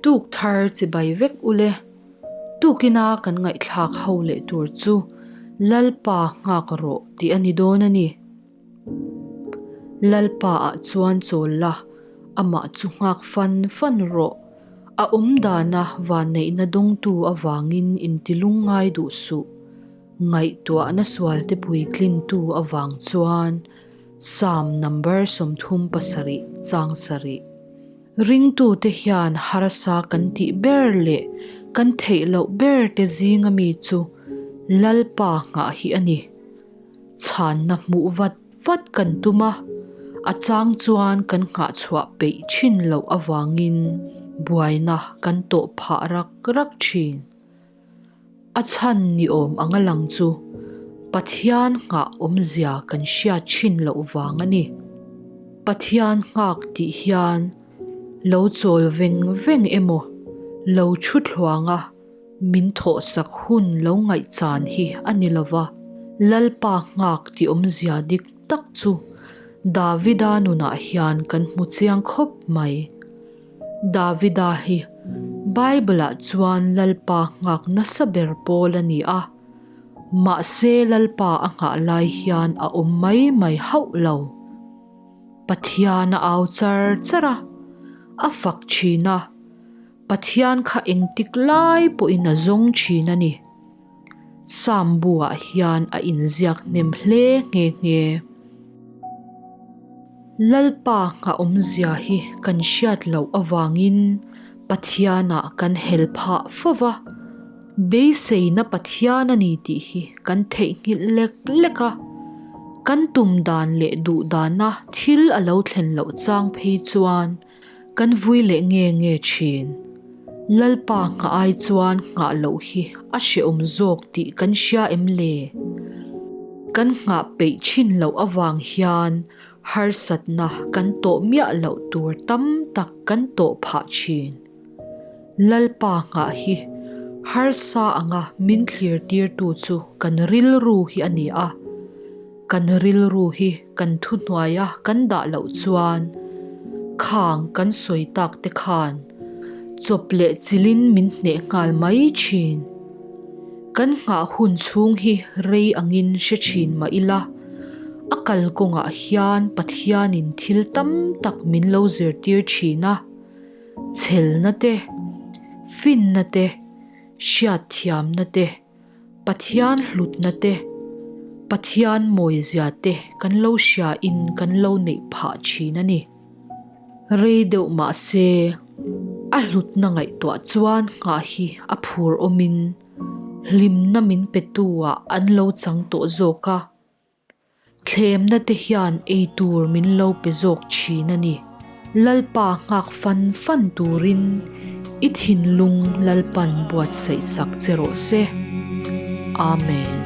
Tuk thar chibai vek ule. Tukina kan ngaihthlak ho leh tur chu Lalpa nghak rawh tih a ni dawn a ni. Lalpa ah chuan chawl la, amah chu nghak fan fan rawh. A awm dana vanneihna dawngtu avangin intilung ngai duh suh. Ngaihtuahna sualte puitlintu avang chuan Psalm number 37 chang sarih. Ringtute hian harsa kan tih ber leh kan theih loh ber te zinga mi chu Lalpa nghah hi a ni. Chhanna hmuh vat vat kan tum a, a chang chuan kan nghah chhuah peih thin loh avangin buaina kan tawh phah rak rak thin. A chhan ni awm anga lang chu Pathian nghah awmzia kan hriat thin loh vang a ni. Pathian nghak tih hian lo chawl veng veng emaw, lo thu thluang a min thawhsak hun lo ngaihchan hi a ni lo va. Lalpa nghak tih awmzia dik tak chu Davida nunah hian kan hmu chiang khawp mai. Davida hi Bible-ah chuan Lalpa nghak nasa ber pawl a ni a, mahse Lalpa a nghah lai hian a awm mai mai hauh lo. Pathian a au char char a, a fak thin a, Pathian kha engtik lai pawhin a zawng thin a ni. Psalm bu-ah hian a inziak hnem hle nghe nghe. Lalpa nghah awmzia hi kan hriat loh avangin Pathianah kan hel phah fo va, beiseina Pathian a ni tih hi kan theihnghilh lek lek a. Kan tum dan leh duh dana thil a lo thlen loh chang phei chuan Kan vui leh nge nge thin. Lalpa nghah ai chuan nghah loh hi a hrehawm zawk tih kan hria em le? Kan nghah peih thin loh avang hian harsatna kan tawh miah loh tur tam tak kan tawh phah thin. Lalpa nghah hi harsa anga min thlir tirtu chu kan rilru hi a ni a. Kan rilru hi kan thuhnuaia kan dah loh chuan khang kan sawi tak te khan chawp leh chilin min hneh nghal mai thin. Kan nghah hun chhung hi rei angin hre thin mah ila, a kalkawngah hian Pathianin thil tam tak min lo zirtir thin a, chhelna te, finna te, hriatthiamna te, Pathian hlutna te, Pathian mawizia te kan lo hria in kan lo neih phah thin a ni. Rei deuh mah se, a hlutna ngaihtuah chuan nghah hi a phur awmin hlimna min petu ah an lo chang tawh zawk a. Thlemna te hian ei tur min lo pe zawk thin a ni. Lalpa nghak fan fan turin i thinlung Lalpan buatsaih sak che rawh se. Amen.